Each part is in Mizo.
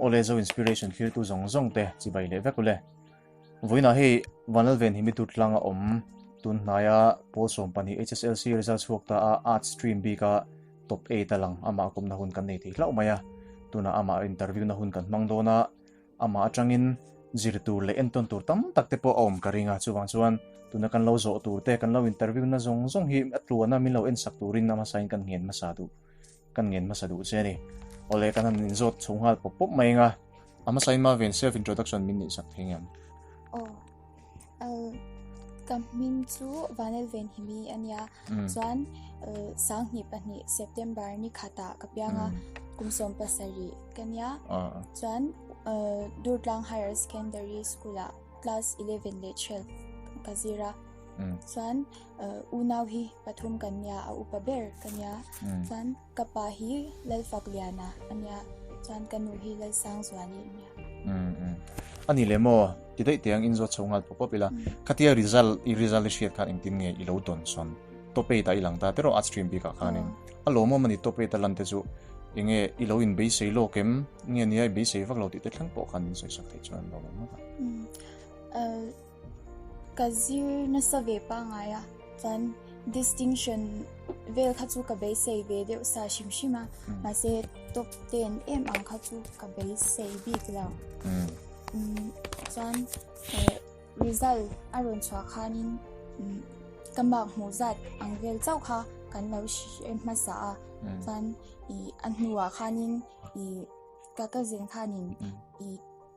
Awle Zo Inspiration thlir tu zawng zawng te chibai leh vek ule. Vawiinah hei Vanlalven hi mi tut tlanga awm tun hnaia pawl 12 HSLC result chhuak ta a Arts stream bika top 8 a lang amah kawmna hun kan nei thei hlauh mai a. Tunah amah interview na hun kan hmang dawn a. Amah atangin zir tur leh entawn tur tam tak te pawh a awm ka ring a, chuvang chuan tuna kan lo zawh tur te, kan lo interview na zawng zawng hi a tluana min lo ensak turin a hmasain kan ngen hmasa duh, kan ngen hmasa duh che a ni. Awle, kan han inzawt chho nghal pawp pawp mai ang a, a hmasain Marvin self introduction min neihsak thei ngem? Aw, ka hming chu Vanel Venhimi a nia, chuan 2002 September ni khatah ka piang a, kum 17 ka nia, chuan Durtlang Higher Secondary School ah class 11 leh 12 ka zir a, chuan unau hi pathum kan nia, a upa ber ka nia, chuan ka pa hi Lalfakliana a nia, chuan ka nu hi Lalsangzuali a nia. A ni leh maw? Ti daih teh ang inzawt chho nghal pawp pawp ila. Khatia result i result i hriat khan engtin nge i lo dawn sawn? Top 8 ah i lang ta tiraw art stream bikah khanin. A lawmawm a ni top 8 a lan te chu enge i lo inbeisei lawk em? Nge nia i beisei vak lo tih te thleng pawh khan min sawisak theih chuan an lawmawm ngawt a. Ka zir nasa ve pangngai a, chuan distinction vel kha chu ka beisei ve deuh sa hrim hrim a, mahse top 10 em ang kha chu ka beisei bik lo. Chuan result a rawn chhuah khanin ka mark hmuh zat ang vel chauh kha kan lo hre hmasa a, chuan a hnuah khanin ka cousin khanin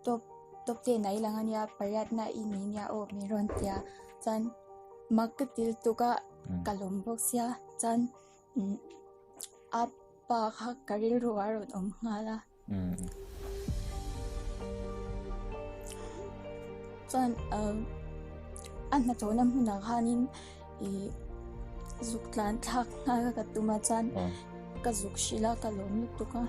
Top top te nai lang ania pariat na i ni nia aw min rawn tia chuan mak ka til tuk a ka lawm bawk sia chuan a pa kha ka rilru a rawn awm nghal a chuan a hnathawhna hmunah khanin ih zuk tlan thlak nghal ka tum a chuan ka zuk hrilh a ka lawm lutuk a.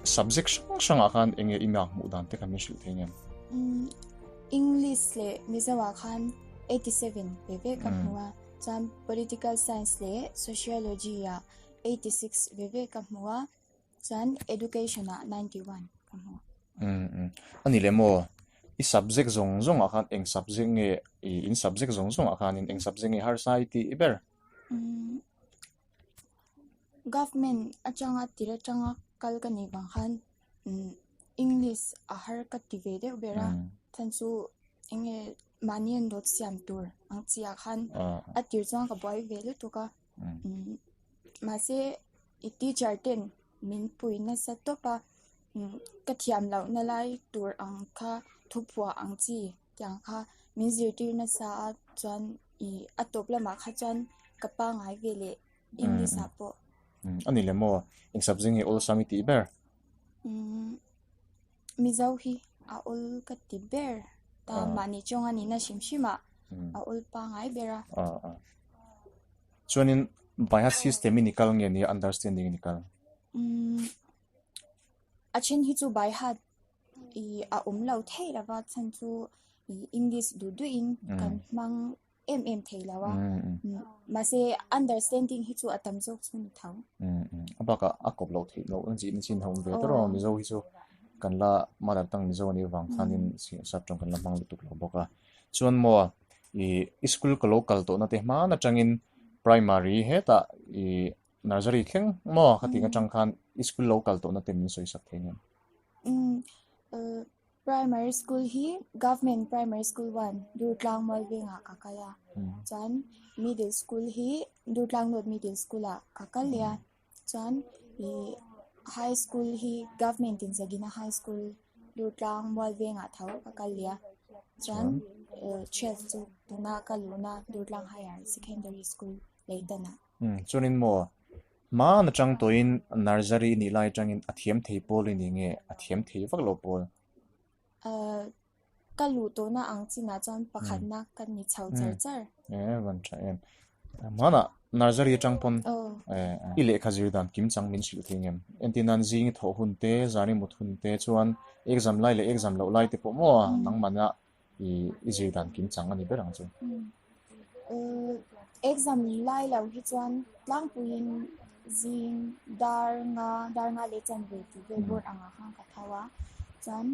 Subject hrang hrangah khan eng nge i mark hmuh dan te kha min hrilh thei ngem? English leh Mizo ah khan 87 ve ve ka hmu a, chuan Political Science leh Sociology ah 86 ve ve ka hmu a, chuan Education ah 91 ka hmu. A ni leh maw? I subject zawng zawngah khan eng subject nge i in subject zawng zawngah khanin eng subject nge harsa i tih ber? Government atanga tir atanga kal ka nih vang khan English a har ka ti ve deuh ber a, chhan chu eng nge mahni an dawt siam tur ang chi ah khan a tir chuan ka buai ve lutuk a, mahse i teacher ten min pui nasa tawp a, ka thiam loh na lai tur ang kha thuphuah ang chi tiang kha min zirtir nasa a chuan ih a tawp lamah kha chuan ka pangai ve leh English ah pawh. A ni le maw? Eng subject nge awlsam i tih ber? Mizo hi a awl ka ti ber ta mahni chawng a nihna hrim hrim ah a awl pangai ber a. Chuanin by heart system i ni kal nge nia understanding i ni kal? A then hi chu by heart i a awm lo thei lova chhan chu English duh duh in kan hmang em em thei lo a mahse understanding hi chu a tam zawk chu ni tho. A bakah a kawp loh theih loh ang chi chin a awm ve tawrh a, Mizo hi chu kan la mother tongue Mizo anih avang khanin sap tawng kan la hmang lutuk lo bawk a. Chuan maw i school ka lo kal tawhna te hman atangin primary hetah i nursery thleng maw khating atang khan i school lo kal tawhna te min sawi sak thei ngem? Primary school hi Government Primary School 1 Durtlang Mualvengah ka kal a, chuan middle school hi Durtlang North Middle School ah ka kal leh a, chuan ih high school hi Government in Zagina High School Durtlang Mualvengah tho ka kal leh a, chuan 12 chu tuna ka luhna Durtlang Higher Secondary School Leitan ah. Chuanin maw Hmaan atang tawhin nursery nih lai atangin a thiam thei pawl i ni nge a thiam thei vak lo pawl? Ka luh tawhna ang chinah chuan pakhatna ka ni chho char char. E van tha em. Hmanah. Nursery atang pawn i lehkha zir dan kim chang min hrilh thei ngem? Entir nan zing i thawh hun te, zan i mut hun te chuan exam lai leh exam loh lai te pawh maw nangmahna i zir dan kim chang a ni ber ang chu. Exam lai lo hi chuan tlangpuiin zing dar nga, dar nga leh chanve tih vel board angah khan ka tho a, chuan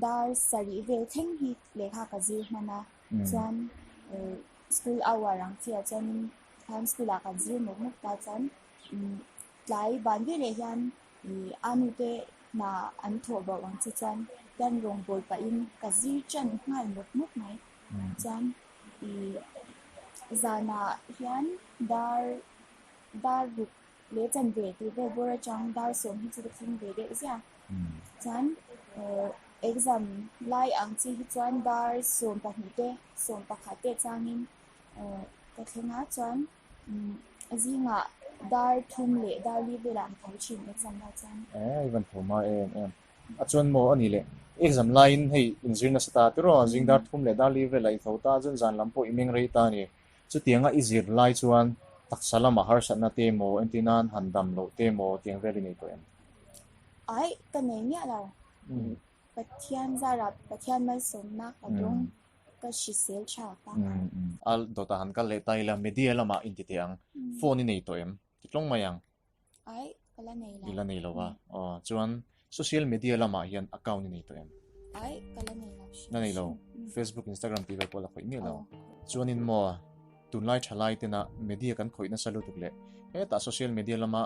dar sarih vel thleng hi lehkha ka zir hman a, chuan school hour ang chiah chuanin khan school ah kan zir mawp mawp ta chuan tlai ban veleh hian ih a nu te hna an thawh bauh ang che chuan hian rawngbâwl pahin ka zir ṭan nghal mawp mawp mai chuan ih zanah hian dar dar ruk leh chanve tih vel bawr atang dar sawm hi chu ka thleng ve deuh ziah chuan exam lai ang chi hi chuan dar 12 te 11 te changin ka thleng a chuan zingah dar thum leh dar li velah ka tho thin exam lai chuan. Eh i van tho hma em em a chuan maw a ni le exam laiin hei inzir nasa ta tiraw zing dar thum leh dar li velah i tho ta chuan zan lam pawh i meng rei ta a ni. Chutianga i zir lai chuan taksa lama harsatna te emaw entir nan han dam loh te emaw tiang vel i nei tawh em? Aih, ka nei miah lo. Pathian zara Pathian malsawmna ka dawng ka hrisel tha pangngai. A dawtah han kal leh ta ila media lamah inti teh ang. Phone i nei tawh em? Ti tlawng mai ang. Ai, ka la nei lo. I la nei lo a. Aw, chuan social media lamah hian account i nei tawh em? Ai, ka la nei lo. La nei lo. Facebook, Instagram tih vel pawh la khawih miah lo. Chuanin maw, tunlai thalai tena media kan khawih nasa lutuk leh hetah social media lama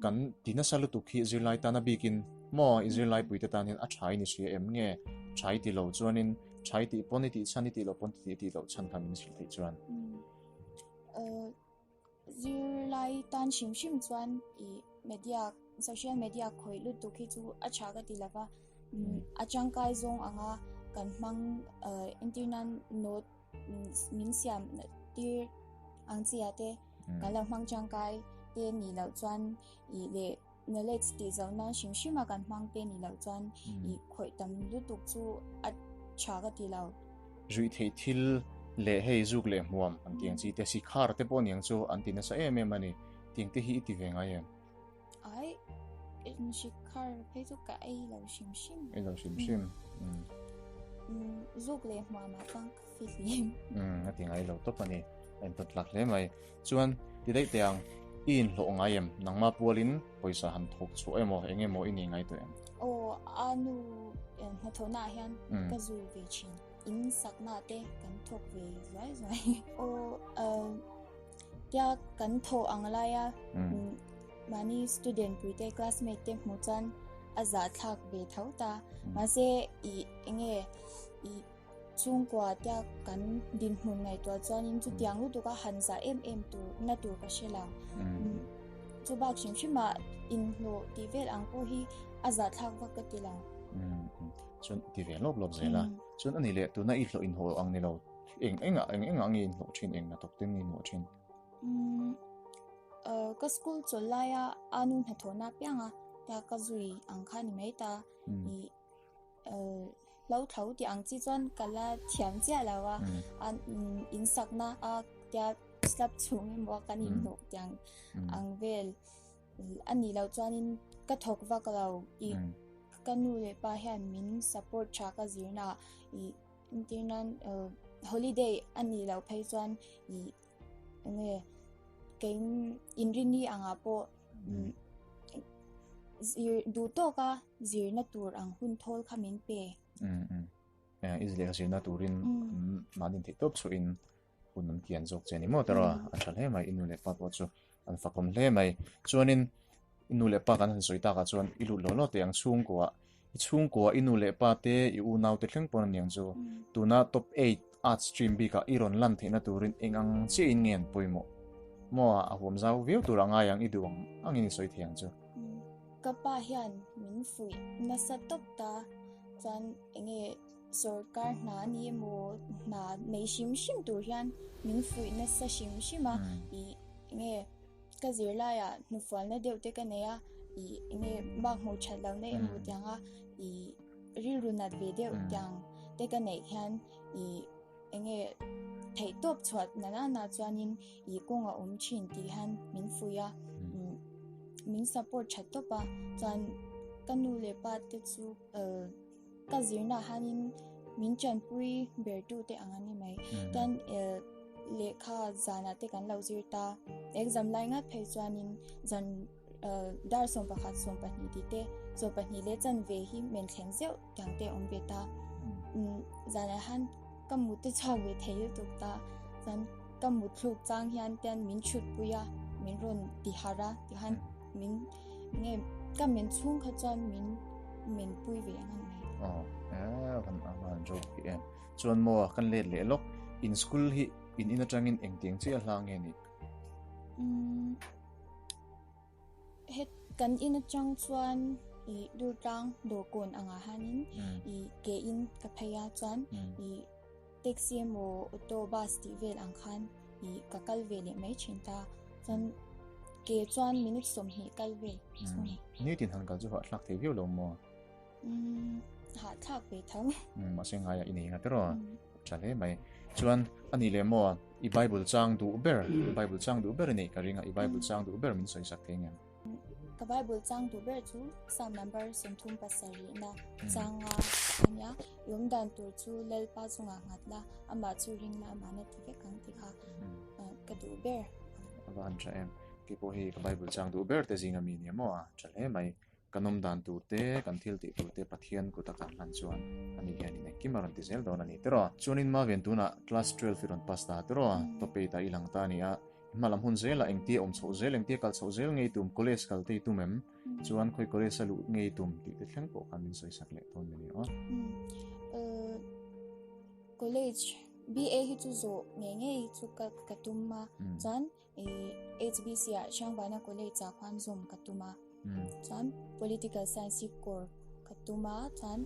kan ti nasa lutuk hi zirlai tana bikin maw i zirlai puite tan hian a tha i ni hria em nge? Tha i ti lo chuanin tha i tih pawn i tih chhan i tih loh pawn i tih loh chhan kha min hrilh theih chuan. Zirlai tan hrim hrim chuan ih media social media khawih lutuk hi chu a tha ka ti lo va a tangkai zawng anga kan hmang entirnan note min siam tir ang chi ah te kan lo hmang tangkai te nih loh chuan ih leh Knowledge tih zoh nan hrim hrim a kan hmang te nih loh chuan i khawih tam lutuk chu a tha ka ti lo. Ruih theih thil leh hei zuk leh hmuam an tih ang chi te sikhar te pawh niang chu an ti nasa em em a ni. Tiang te hi i ti ve ngai em? Ai, sikhar phei chu ka ei lo hrim hrim. Ei lo hrim hrim. Zuk leh hmuam ah chuan ka fihlim. Umm a ti ngai lo tawp a ni. A inpawt tlak hle mai. Chuan ti daih teh ang, i inhlawh ngai em? Nangmah pualin pawisa han thawk chhuah emaw eng emaw i nei ngai tawh em? Aw, a nu hnathawhnaah hian ka zui ve thin. In saknaah te kan thawk ve zuai zuai. Aw, tia kan thawh ang laia mahni student puite classmate te hmuh chuan a zahthlak ve tho ta. Mahse i enge i Chhungkua tia kan dinhmun ngaihtuah chuanin chutiang lutuka han zah em em tur na tur ka hre lo. Chu bak hrim hrimah inhlawh tih vel ang pawh hi a zahthlak vak ka ti lo. Chuan ti ve lawp lawp zel a. Chuan a ni leh tuna i hlawh inhlawh ang ni lo. Eng engah eng engah nge inhlawh thin eng hnathawk te nge inhlawh thin? Ka school chawlh laia a nu hnathawhna apianga tia ka zui ang kha ni mai ta. Hlo tho tih ang chi chuan ka la thiam chiah lo a, in sakna a tia slab chhung emaw kan inhnawh tih ang ang vel a nih loh chuanin ka thawk vak lo ih ka nu leh pa hian min support tha ka zirna ah ih entir nan holiday a nih loh phei chuan ih enge kei inrini angah pawh zir duh tawk a. Zirna tur ang hun thawl kha min pe. Umm umm. I lehkha zirna turin mahni theih tawp chhuahin hun an kian zawk che a ni maw tawrh a, a tha hle mai i nu leh pa pawh chu an fakawm hle mai. Chuanin i nu leh pa kan han sawi takah chuan i lut lo lo teh ang chhungkua i chhungkua i nu leh pa te i unau te thleng pawn a niang chu tuna top eight arts stream bikah i rawn lan theihna turin eng ang chiahin nge an pawimawh maw a huam zau viau tur a ngai ang i duh ang angin i sawi thei ang chu. Ka pa hian min fuih nasa tawp ta chuan enge sorkar hna a ni emaw hna nei hrim hrim tur hian min fuih nasa hrim hrim a ih enge ka zirlaiah hnufualna deuh te ka nei a ih enge mark hmuh that lohna emaw tiang a ih rilru nat ve deuh tiang te ka neih hian ih enge. Theihtawp chhuah nana na chuanin i kawng a awm thin tih hian min fuih a, min support tha tawp a. Chuan ka nu leh pa te chu ka zirna ah hianin min tanpui ber tu te ang a ni mai. Chuan lehkha zanah te kan lo zir ta, exam lai ngat phei chuanin zan dar 11 12 tih te 12 leh chanve hi men thleng zeuh tiang te a awm ve ta. Zanah hian Ka mut te chhuak ve thei lutuk ta, chuan ka mut thluk chang hian ten min chhut pui a, min rawn ti harh a, tihian min nge ka men chhung kha chuan min men pui ve ang ani mai. Aw, eh van a van joke hi em. Chuan maw kan let leh lawk, in school hi in in atangin engtiang chiah hla nge ni? Umm. Het kan in atang chuan i Durtlang dawrkawn angah hianin i ke in ka phei a chuan i taxi emaw auto bus tih vel ang khan i ka kal ve leh mai thin ta chuan ke chuan minute 20 kal vel chu ni. Nitin han kal chu hahthlak thei viau lo maw? Umm hahthlak ve tho. Umm mahse ngaia i nei nga tiraw? Tha hle mai. Chuan a nih leh maw i Bible chang duh ber, Bible chang duh ber a nih ka ring a, i Bible chang duh ber min sawi sak thei ngem? Ka Bible chang duh ber chu Psalm number 37 na changa a nia. I awm dan tur chu Lalpa chungah nghat la, amah chu ring la, amah na ti vek ang tih kha ka duh ber. A va han tha em. Keipawh hi ka Bible chang duh ber te zinga mi nia maw a tha hle mai. Kan awm dan tur te, kan thil tih tur te Pathian kut a kan hlan chuan ani hianin engkim a rawn ti zel dawn a ni tiraw. Chuanin Mavian tunah class 12 i rawn pass ta tiraw, top eight ah i lang ta a ni a, i hma lam hun zelah engtia awm chhoh zel, engtia kal chhoh zel ngei tum, college kal te i tum em? Chuan khawi college a luh ngei tum tih te thleng pawh khan min sawi sak leh dawn a ni aw. College BA hi chu zawh ngei ngei chu ka tum a, chuan HBC ah Hriangvana College ah khuan zawm ka tum a, chuan Political Science hi core ka tum a, chuan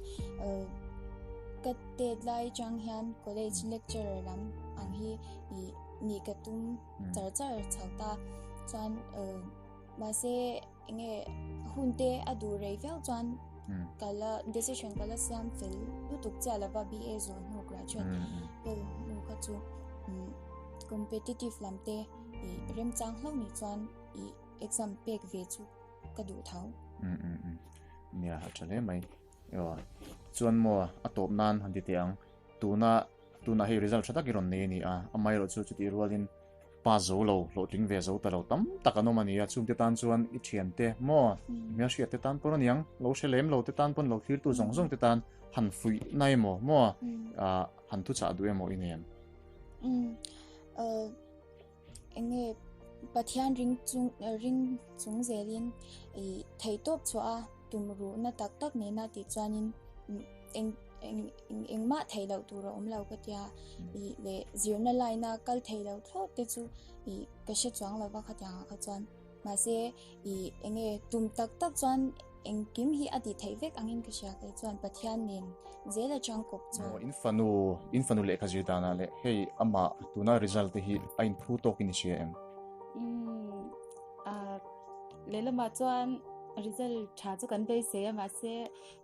ka tet lai chang hian college lecturer lam ang hi nih ka tum char char chho ta, chuan mahse enge hun te a duh rei viau chuan ka la decision ka la siam fel lutuk chiah lova BA zawh hnu graduate vel hnu kha chu competitive lam te i remchang hlauh ni chuan i exam pek ve chu ka duh tho. Nia a tha hle mai. Ewa chuan maw a tawp nan han ti teh ang tuna tunah hei result tha tak i rawn nei a ni a amaherawh chu chutih rualin Pa zo lo, hlawhtling ve zo ta lo tam tak an awm a ni a, chungte tan chuan i thiante maw, i hmelhriat te tan pawn a niang, lo hre lem lo te tan pawn lo thlirtu zawng zawng te tan han fuih na emaw maw, ah han thuchah duh emaw i nei em? Umm, eng nge Pathian ring chung ring chung zelin i theihtawp chhuah a tumruhna tak tak nena tih chuanin eng eng eng engmah theih loh tur a awm lo ka tia i leh zirna line a kal thei lo thlawt te chu i ka hre chuang lova khatiang ah kha chuan mahse i enge tum tak tak chuan engkim hi a tih theih vek angin ka hria kei chuan Pathian nen zel atang kawp chuan. Aw in fanu in fanu lehkha zir danah leh hei amah tuna result te hi a inphu tawkin i hria em? Umm ah lehlamah chuan result tha chu kan beisei a mahse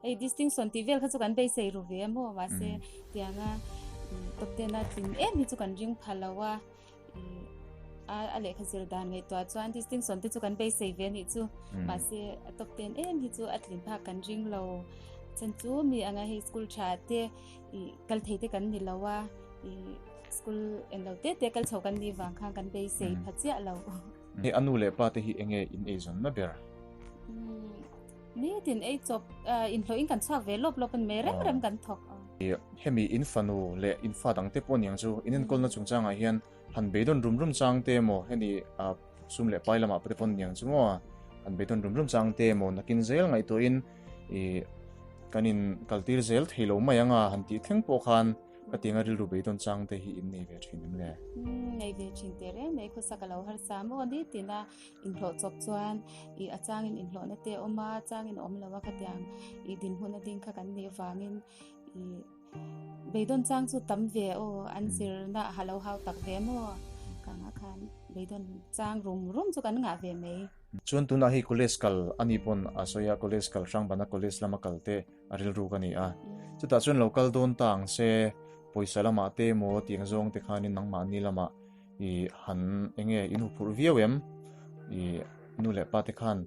Hei distinction tih vel kha chu kan beisei ru ve a maw mahse tianga top ten a tlin em hi chu kan ring pha lo a a lehkha zir dan ngaihtuah chuan distinction te chu kan beisei ve anih chu mahse a top ten em hi chu a tlin phak kan ring lo chan chu mi anga hei school tha te i kal thei te kan ni lo a i school en lo te te kal chho kan ni vang khan kan beisei pha chiah lo. Hei a nu leh pa te hi enge in eizawnna ber? Nitin ei chawp inhlawhin kan chhuak ve lawp lawp a ni mai, rem rem kan thawk. Hemi in fanu leh in fa dangte pawh niang chu in enkawlna chungchangah hian han beidawn rum rum chang te emaw hemi sum leh pai lamah te pawh niang chu maw han beidawn rum rum chang te emaw nakin zel ngaihtuahin ih kan in kaltir zel thei lo mai anga han tih thleng pawh khan Ka tianga rilru beidawn chang te hi in nei ve thin em le? Umm, nei ve thin teh reng mai, khawsak a lo harsa maw ni tina inhlawh chawp chuan i a changin inhlawhna te a awm a, a changin a awm lo a khatiang i dinhmun a ding kha kan nih avangin i beidawn chang chu tam ve aw, an zirna a lo hau tak ve maw kangah khan beidawn chang rum rum chu kan ngah ve mai. Chuan tunah hei college kal a ni pawn a sawi a, college kal hrang bana college lama kal te a rilru ka ni a. Chutah chuan lo kal dawn ta ang se. Pawisa lamah te emaw tiang zawng te khanin nangmahni lamah i han enge in huphurh viau em? I nu leh pa te khan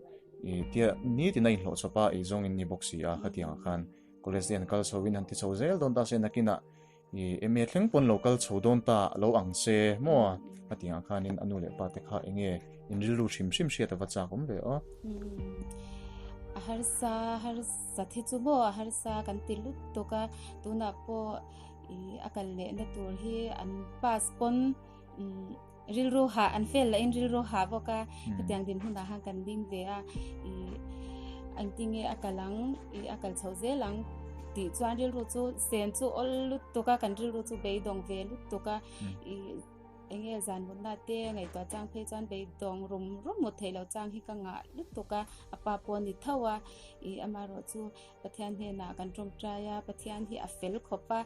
i tia nitin a inhlawh chawp a ei zawng in ni bawk si a khatiangah khan college te han kal chho in han ti chho zel dawn ta se nakinah i MA thleng pawn lo kal chho dawn ta lo ang se maw khatiangah khanin a nu leh pa te kha enge in rilru hrim hrim hriat a va chak awm ve aw. A harsa harsa thi chu maw a harsa kan ti lutuk a tunah pawh I a kal lehna tur hi an pass pawn rilru hah an fail lahin rilru hah bawk a hetiang dinhmunah khan kan ding ve a i engtinge a kal ang i a kal chho zel ang tih chuan rilru chu sen chu awl lutuk a kan rilru chu beidawng ve lutuk a i enge zan mutna te ngaihtuah chang phei chuan beidawng rum rum mut theih loh chang hi ka ngah lutuk a a pa pawh a ni tho a i amaherawh chu Pathian hnenah kan tawngtai a, Pathian hi a fel khawp a,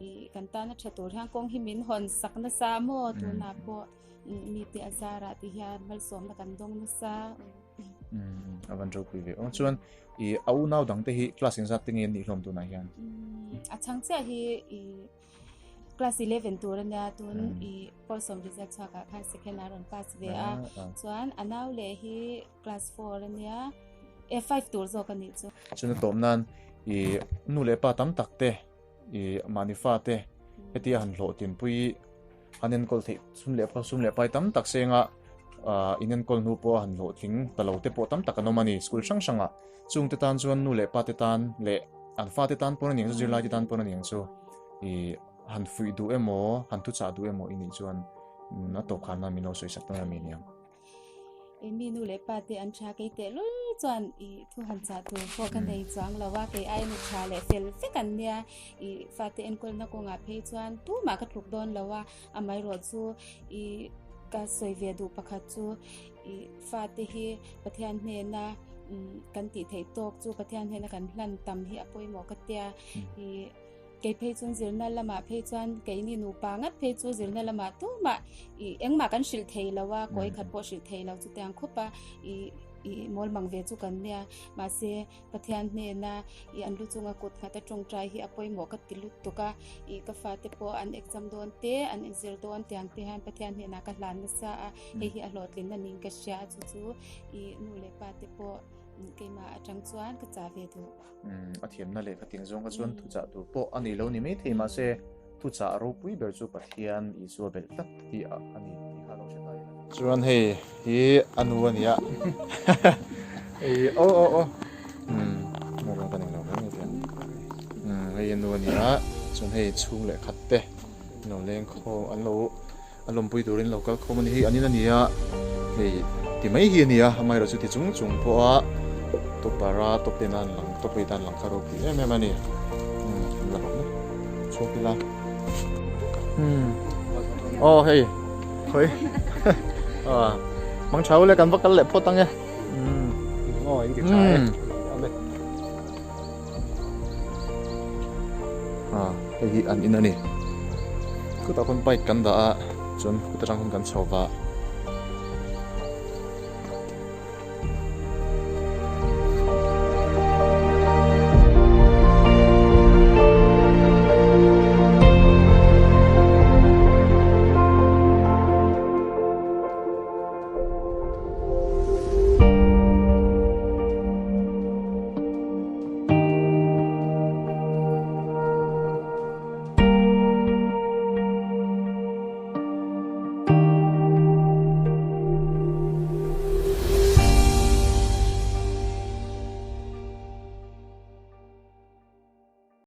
i kan tana tha tur hian kawng hi min hawn sak nasa maw tunah pawh mite a zarah ti hian malsawmna kan dawng nasa. A van ropui ve aw. Chuan i a unau dangte hi class engzat te nge an nih hlawm tunah hian? A chhang chiah hi i class 11 tur ania tun i Paulsawm result chhuakah khan second a rawn pass ve a, chuan a nau leh hi Class 4 ania e 5 tur zawk a nih chu. Chuna tawp nan i nu leh pa tam tak te i mahni fa te hetia han hlawhtlinpui han enkawl theih sum leh pa sum leh pai tam tak senga in enkawl hnu pawh han hlawhtling ta lo te pawh tam tak an awm a ni school hrang hrangah chung te tan chuan nu leh pa te tan leh an fa te tan pawn a ni ang chu zirlai te tan pawn a ni ang chu i han fuih duh emaw han thuchah duh emaw i nih chuan a tawp khan nan min lo sawi sak dawn a mi aniang. Mi nu leh pa te an tha kei teh lul chuan i thu han chah tur pawh ka nei chuang lo a, kei ai nu tha leh fel vek an nia, i fate enkawlna kawngah phei chuan tumah ka tluk dawn lo a, amaherawh chu i ka sawi ve duh pakhat chu i fate hi Pathian hnena kan tih theih tawk chu Pathian hnena kan hlan tam hi a pawimawh ka tia i. Kei phei chuan zirna lamah phei chuan keini nupa ngat phei chu zirna lamah tumah i engmah kan hrilh thei lo a, kawi khat pawh hrilh thei lo chutiang khawp a i i mawl mang ve chu kan nia. Mahse Pathian hnena i an lu chunga kut nghat a tawngtai hi a pawimawh ka ti lutuk a, i ka fate pawh an exam dawn te an inzir dawn tiang te hian Pathian hnenah ka hlan nasa a, hei hi a hlawhtlinna niin ka hria a chu chu i nu leh pa te pawh keimah atang chuan ka chah ve duh. A thiamna leh kha ting zawng kha chuan thuchah tur pawh a ni lo ni mai thei mahse thuchah ropui ber chu Pathian Isua belh tlat hi a ni tih kha lo hre ta ila. Chuan hei hi a nu a nia hei aw aw aw umm rawng ka nei lo mai mai umm hei a nu a nia chuan hei chhung leh khat te an lo leng khawm an lo A lawmpui turin lo kal khawm a ni. Hei an in a ni a, hei ti mai hi a ni a, amaherawh chu ti chung chung pawh a topper a top ten a an lang top eight a an lang kha ropui em em a ni. Umm kan la rawh chhuak ila. Umm aw hei khawi ah mang tha ule kan va kal leh phawt ang e. Umm aw in ti tha e. Ah hei hi an in a ni khutah khawn bike kan dah a chuan khut atang khawn kan chho va.